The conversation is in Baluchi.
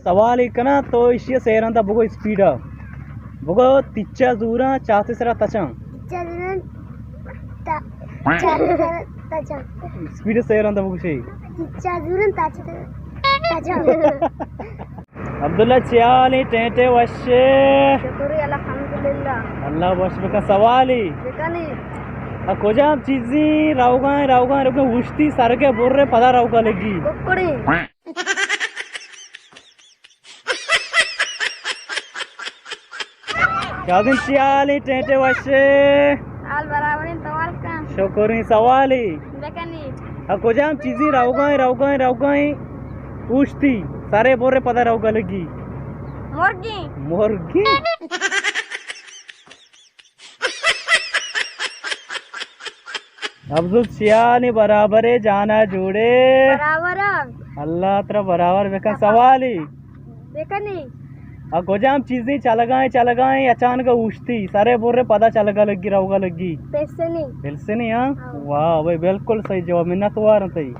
سوالے کناں، تو ایشی ءَ سئے رندا بگو اسپیڈ ءَ۔ بگو، تچا زوراں، چاتے سرا تچاں۔ تچا زوراں، تا-، چاتے سرا تچاں۔ اسپیڈ ءَ سئے رندا بگو شے۔ تچا زوراں، تاچ-، تچاں۔ عبداللہ، چے حال ایں؟ ٹینٹے وش ئے؟ شکر الحمدللہ۔ اللہ وش بکن۔ سوالے۔ بکنی۔ آ کجام چیزی روگائیں، روگائیں، روگائیں، اوشتی، سرگے برے، پدا روگا لگی؟ ککڑی۔ کاظم، چے حال ایں؟ ٹینٹے وش ئے؟ حال برابر ایں، تو حال کن۔ شکر ایں۔ سوالے۔ بکنی۔ آ کجام چیزی روگائیں، روگائیں، روگائیں، اوشتی، سرے برے، پدا روگا لگی؟ مرگی۔ مرگی؟ افضل، چے حال ایں؟ برابر ئے؟ جانا جوڑ ئے؟ برابر آں۔ اللہ ترا برابر بکن۔ سوالے۔ بکنی۔ آ کجام چیزی چلگائیں، چلگائیں، اچانک اوشتی، سرے برے، پدا چلگا لگی، روگا لگی؟ پلسنی۔ پلسنی، ہاں؟ ہاں۔ واہ بھائی، بالکل صحیح جواب، منت وار ایں تئی۔